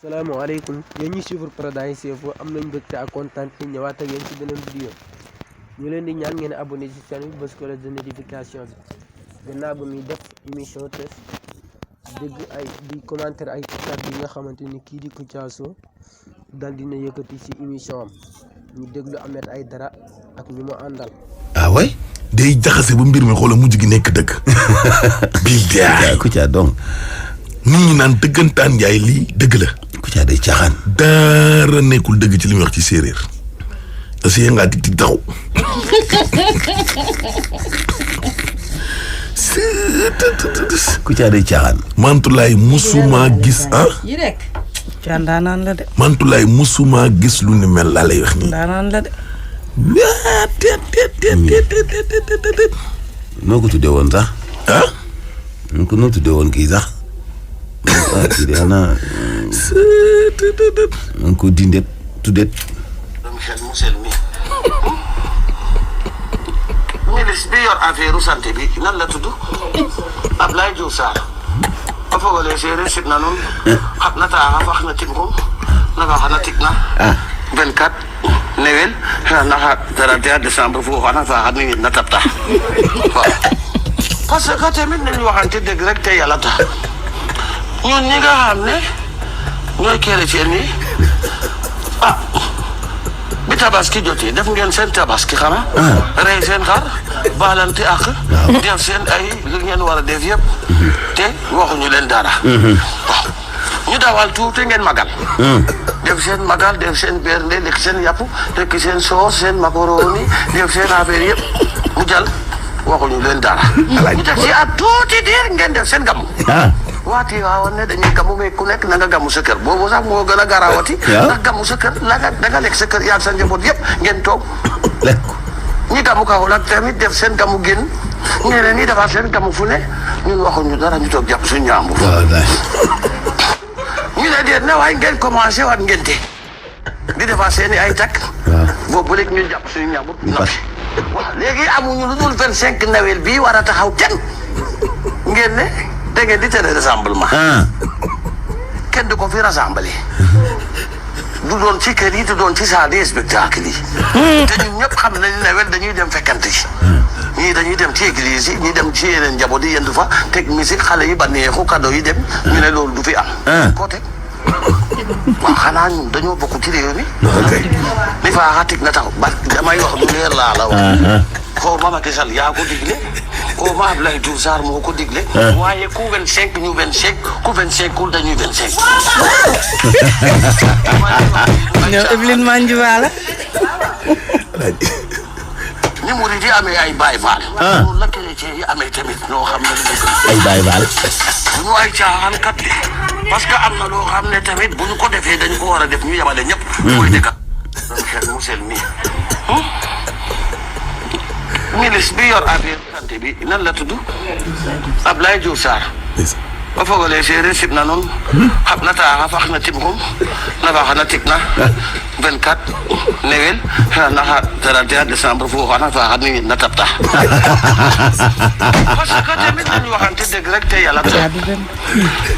salaamaaleykum yéen ñi suivre Paradise Info am nañ mbégte ak kontaan te ñëwaat ak yéen ci beneen vidéo ñu leen di ñaan ngeen abonné ci chaîne bi bës cloche de notification bi gannaaw ba muy def émission test dégg ay di commentaire ay kàddu yi nga xamante ni kii di Kouthia Show dal dina yëkkati ci émission am ñu déglu Ahmed Aïdara ak ñu mu àndal. ah way day jaxase ba mbir mi xoola mujj gi nekk dëgg. bii jaay Kouthia donc nit ñi naan dëggantaan njaay lii dëgg la. Kouthia day caaxaan. dara nekkul dëgg ci li muy wax ci séeréer. parce que ngaa dig taxaw. Kouthia day caaxaan. Mantulaay musuma gis yi rek. Kouthia ndaanaan la de. Mantulaay musuma gis lu ni mel laa lay wax nii. ndaanaan la de. waa te. noo ko tuddee woon sax. ah. noo tuddee woon kii sax. kii de xanaa. man ko dindet tuddet. xel mu sel mi ministre bi yor affaire santé bi nan la tudd Abdoulaye Diouf Sarr a fogole sereer sit na nuun xab na taaxa fax na timkum na faxana tik na 24 newel naxa 31 décembre fu xana faxat ni na tapta waaw parce que tamit nañu waxante dëgg rek te yàlla tax ñun ñi nga xam ne ñooy chrétien yi bi tabaski jotee def ngeen seen tabaski xanaa. rey seen xar baalante ak. def seen ay li ngeen war a def yëpp. te waxuñu leen dara. waaw ñu dawal tuuti ngeen magal. def seen magal def seen bernde lekk seen yàpp lekk seen soos seen macaroni def seen affaire yëpp mu jàll waxuñu leen dara. ñu def si at tuuti diir ngeen def seen gamu. waati waawoon ne dañuy gamu mais ku nekk na nga gamu sa kër boobu sax moo gën a garaawati. ndax gamu sa kër da nga lekk sa kër yaag sa njaboot yëpp ngeen toog. lekk ñi gamu Kaolack tamit def seen gamu génn ñeneen ñi defaat seen gamu fu ne ñun waxuñu dara ñu toog jàpp suñu ñaambur. ñu ne déet na waaye ngeen commencé waat ngente di defaat seen i ay takk. boobu léegi ñu jàpp suñu ñaambur noppi. waaw léegi amuñu lu dul 25 nawel bii war a taxaw kenn ngeen ne. da ngeen di tere rassemblement. kenn du ko fi rassemblé. du doon ci kër yi du doon ci salle de spectacle yi. te ñun ñëpp xam nañu ne wel dañuy dem fekkante ci. ñii dañuy dem ci église yi ñii dem ci yeneen njaboot yi yendu fa teg musique xale yi ba neexu cadeau yi dem ñu ne loolu du fi am. koo teg waaw xanaa ñun dañoo bokk ci réew mi. li faa tig na tax ba damay wax lu leer laa la wax. xaw ma Macky Sall yaa ko digle xaw ma Abdoulaye Diouf Sarr moo ko digle. waaye ku 25 ñu 25 ku 25 kul dañuy 25. ñoom Evelyne Mandiouba la. ni murid yi amee ay Baye Fall. noonu la chrétien yi amee tamit noo xam ne ay Baye Fall. bu ñu ay caaxaan kat de parce que am na loo xam ne tamit bu ñu ko defee dañu ko war a def ñu yemale ñëpp. mooy dëgg doon xel mu sel nii. ministre bi yor affaire santé bi nan la tudd Abdoulaye Diouf Sarr ba fogole sereer sit na nuun xab na taaxa fax na timkum na faxana tik na 24 newel naxa 31 décembre fu xana faxat ni na tapta parce que tamit nañu waxante dëgg rek te yàlla tax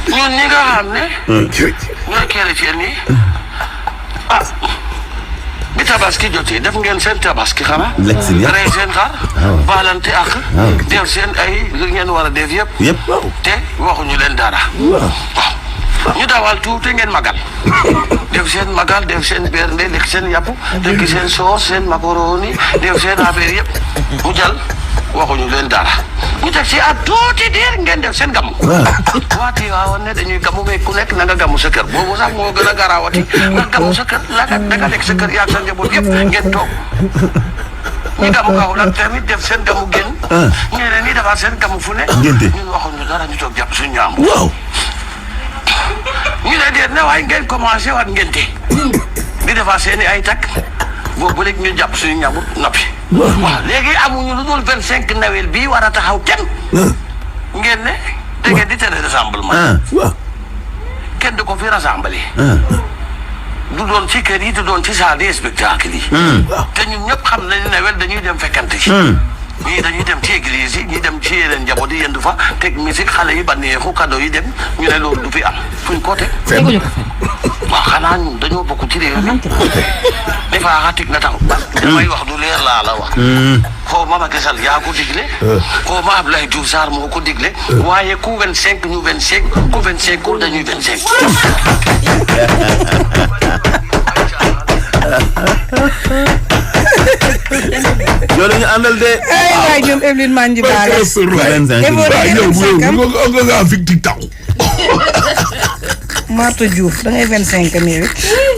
ñun ñi nga xam ne ñooy chrétien yi bi tabaski jotee def ngeen seen tabaski xanaa. lekk si rey seen xar. baalante ak. def seen ay li ngeen war a def yëpp. te waxuñu leen dara. waaw ñu dawal tuuti ngeen magal. def seen magal def seen bernde lekk seen yàpp lekk seen soos seen macaroni def seen affaire yëpp mu jàll waxuñu leen dara. ñu def si at tuuti diir ngeen def seen gamu. waati waawoon ne dañuy gamu mais ku nekk na nga gamu sa kër boobu sax moo gën a garaawati ndax gamu sa kër da nga lekk sa kër yaag sa njaboot yëpp ngeen toog. ñi gamu Kaolack tamit def seen gamu génn. ñeneen ñi defaat seen gamu fu ne. ñun waxuñu dara ñu toog jàpp suñu ñaambur. waaw. ñu ne déet na waaye ngeen commencé waat ngente di defaat seen i ay takk boobu léegi ñu jàpp suñu ñaambur noppi. waaw léegi amuñu lu dul 25 nawel bii war a taxaw kenn. ngeen ne da ngeen di tere rassemblement. kenn du ko fi rassemblé. du doon ci kër yi du doon ci salle de spectacle yi. te ñun ñëpp xam nañu ne wel dañuy dem fekkante ci. ñii dañuy dem ci église yi ñii dem ci yeneen njaboot yi yendu fa teg musique xale yi ba neexu cadeau yi dem ñu ne loolu du fi am fuñ ko teg. teguñu ko fenn. waaw xanaa ñun dañoo bokk ci réew mi. dafa xatik na taw. damay wax du leer laa la wax. xaw ma Macky Sall yaa ko digle. xaw ma Abdoulaye Diouf Sarr moo ko digle. waaye ku 25 ñu 25 ku 25 ku dañuy 25. loolu ñu àndal de. ay waay ñoom Evelyne Manji Bala. yow nga am fi TikTok. Marto Diouf da ngay 25 nii rek.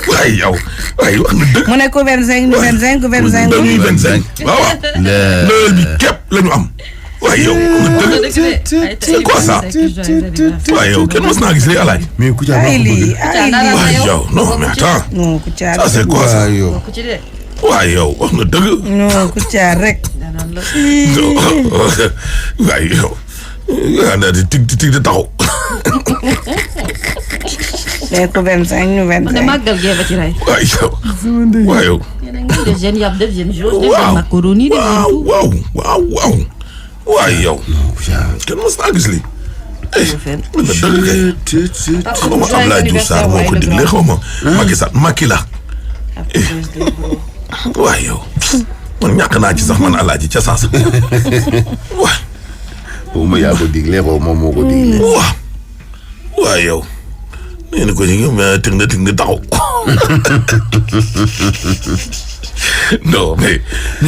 waaye yow waaye wax na dëgg. mu ne ko 25 ñu 25 ku 25. dañuy 25 waaw waaw. Noël bi képp la ñu am. waaye yow c'est quoi ça. waaye yow kenn mos naa gis lii alaaj. mais Kouthia ay lii waaye yow non mais attends. non Kouthia ça c'est quoi ça. waaye yow wax na dëgg. non Kouthia rek. waaye yow. yaa ngi di tig di taxaw. mais ku 25 ñu 25. man de màggal gee ba ci rey. waaye yow. waaye yow. yéen a ngi def seen yàpp def seen jour. def waaw seen macaroni def seen tout. waaw. waaye yow. kenn mos naa gis lii. mën na dëgg kay. xaw ma Abdoulaye Diouf Sarr moo ko digle xaw ma. Macky Sall Macky la. waaye yow. man ñàkk naa ci sax man alaaji ca saasa. waaw. xaw ma yaa ko digle xaw ma moo ko digle. waaw. waaye yow. nee na ko ci mais tëg na taxaw. non mais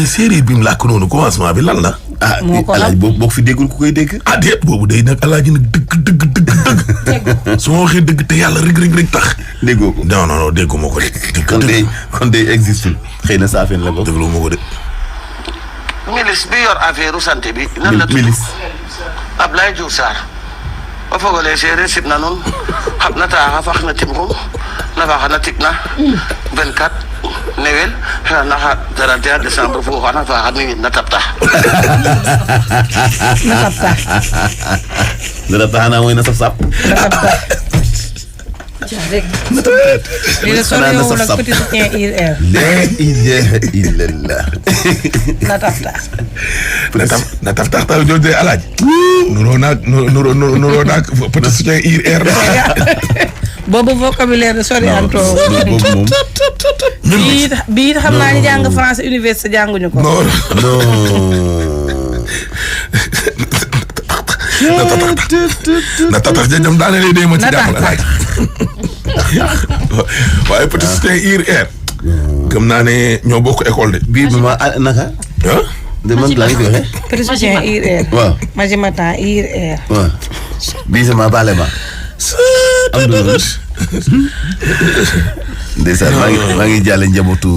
série bi mu làkk noonu commencement bi lan la. ah moo ko alaaj boo fi déggul ku koy dégg. ah déet boobu day nag alaaji nag dëgg. su ma waxee dëgg te yàlla rek tax. déggoo ko. non dégguma ko de. kon day existe xëy na saafeen la bokk. déglu ma ko de. milice bi yor affaire santé bi. nan la tudd milice. Abdoulaye Diouf Sarr. o fogole seereer sib na nuun xab na taaxa fax na tim xum na faxa na tik na 24 newel naxa 31 décembre fo xana faxa na tapta na tapta xanaa mooy na saf-saf. lii de soriwul ak petit soutien IR. la ilaha illallah. na taf tax taw jooju de alaaj. nuroo naag petit soutien IR. boobu vocabulaire sori anto. boobu moom. bii it xam naa ni jàng français université jànguñu ko. na tatax ja ñoom daane lay dee ma ci jàppal alaaj. waaye petit soutien IR. gëm naa ne ñoo bokk école de. bii bi ma naka. ah. de man laa ngi koy waxee. petit soutien IR. waaw. Magimatan IR. waaw. bii sama baale ma. am na loolu. ndeysaan maa ngi jàlle njabootu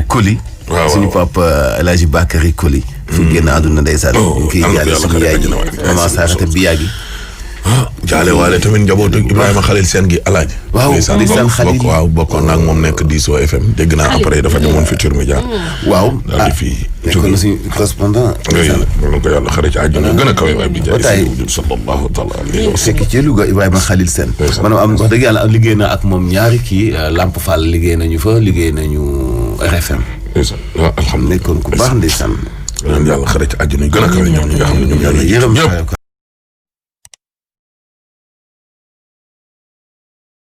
Koli. waaw suñu papa El Hadj Bakary Koli. fi génn àdduna ndeysaan. ñu ngi koy jàlle suñu yaay ji maman Sarata Biya gi. jaale waale tamit njabootu Ibrahima Khalil Sène gi alaaji. waaw ndeysaan Khalil waaw bokkoon naa ak moom nekk Diso FM dégg naa après dafa demoon Futurs Médias. waaw daal di fi nekkoon na suñu correspondant. ñu ko yàlla xare ci àjjana gën a kawe waay bi jaay si sallallahu taala alayhi wa sallam. fekk ci Louga Ibrahima Khalil Sène. maanaam am wax dëgg yàlla liggéey na ak moom ñaari kii Lamp Fall liggéey nañu fa liggéey nañu RFM. waaw alhamdulilah nekkoon ku baax ndeysaan. yàlla xare ci àjjana gën a kawe ñoom ñi nga xam ne ñoom yàlla yërëm ñëpp.